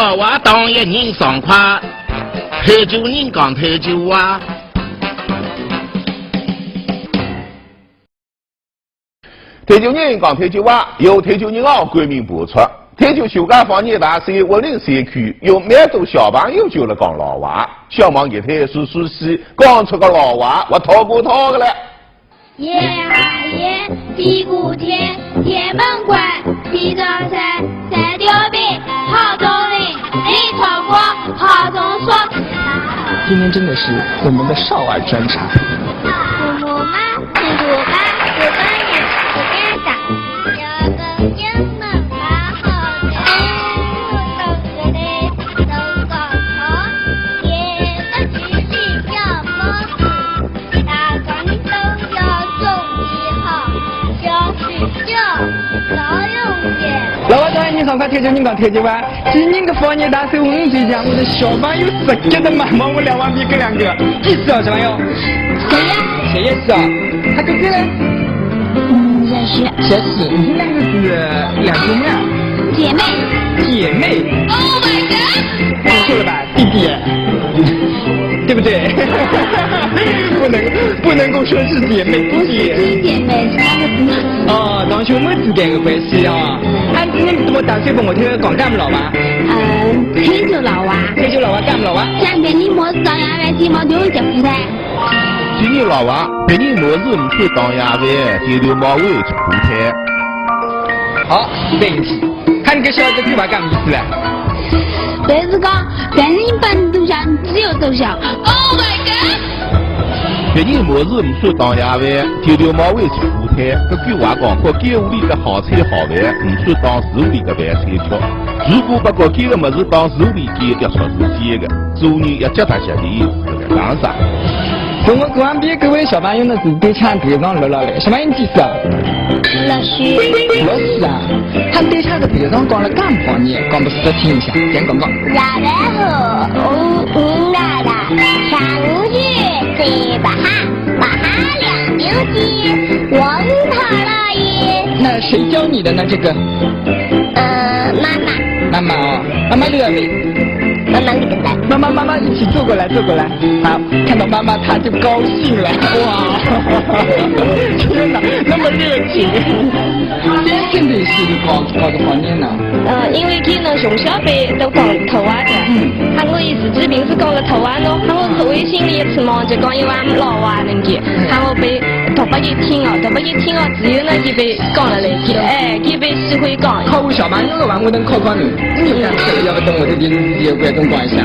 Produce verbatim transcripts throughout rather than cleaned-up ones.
老话当然人爽快，退休人讲退休啊。退休人讲退休啊，由退休人老官民播出。退休休假放热带水，屋里社区有蛮多小朋友就辣讲老话，小忙一天是是是，讲出个老话，我讨过讨个了。 爷啊爷，地瓜田，铁门关，地着山，三条病，好多病，没错过，好多说。今天真的是我们的少儿专场。我妈，我爸，我爸呀，我干啥？有个金门好好的，我到这里走走走，也不只是小包子。 大家都要注意好，小睡觉，早用眼。老话当然人爽快，退休人讲退休啊。今年个放热带水，我们最近我的小朋友十级的嘛，望我两旁边搿两个，几岁啊小朋友？谁呀？谁也是啊？他哥哥呢？嗯，小学。小四，你们两个是两兄妹啊？姐妹。姐妹？ Oh my god！错了吧？ 弟弟，对不对？不能不能够说是姐妹，弟弟。不是亲姐妹，是那个什么。哦，堂兄妹之间的关系啊。啊，你怎么大学跟我听讲干么老吧？嗯，退休老话。退休老话干么老吧？像别人么事当夜饭，鸡毛就会吃苦菜。今年老话，别人么事唔算当夜饭，天头猫会吃苦菜。好，没问题。 看你个小子，句话讲意思了。但是讲，别人帮你多想，你只有多想。Oh my god！别人么事唔算当夜饭，天头猫会吃苦菜。搿句话讲，搿间屋里个好菜好饭，唔算当自屋里个饭菜吃。如果勿讲搿个么事当自屋里间，要出事体个，做人要脚踏实地，是搿样子啊。 从我旁边各位小朋友呢，是对唱台上落落来，什么意思啊？老师。老师啊，他对唱的台上讲了干方言，讲不是听一下，讲讲讲。夜饭后，我我奶奶上去嘴巴哈，把哈两丢鸡，我讨了一。那谁教你的呢？这个？呃，妈妈。妈妈哦，妈妈热的。妈妈热的。妈妈妈妈一起坐过来，坐过来。 好，看到妈妈她就高兴了，哇！天哪，那么热情。真正的是搞搞个方言呢。呃，因为囡儿从小辈都讲土话的，喊我伊自己平时讲个土话咯，喊我是微信里一次嘛，就讲一碗老话能够，喊我被读拨伊听哦，读拨伊听哦，之后呢，伊被讲了来，伊哎，伊被喜欢讲。考我小朋友的话，我能考考你，你看这个要不等我的电视机有观众讲一下。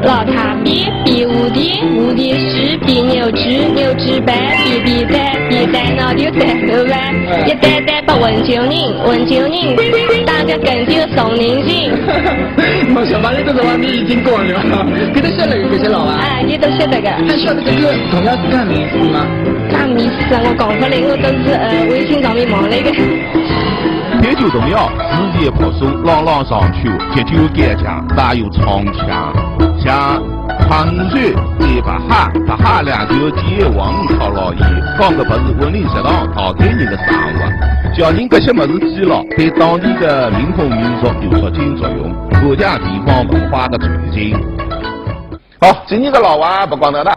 老太皮，皮蝴蝶，蝴蝶须，皮扭曲，扭曲白，皮皮蛋，皮蛋脑就蛋头饭，一蛋蛋八温州人，温州人，打个跟头送人情。我小朋友都在外面已经讲了，搿都晓得有搿些老话。哎，伊都晓得个。还晓得搿个童谣是啥意思吗？啥意思啊？我讲出来，我都是呃微信上面望来个。别就童谣，字节朴素，朗朗上口，节奏坚强，带有唱腔，像 杭州对白哈，白哈两条街，王讨老爷，讲个不是文理食堂淘汰人的生活。小人搿些么事记牢，对当地的民风民俗有促进作用，增强地方文化的传承。好，今年的老话不讲到这，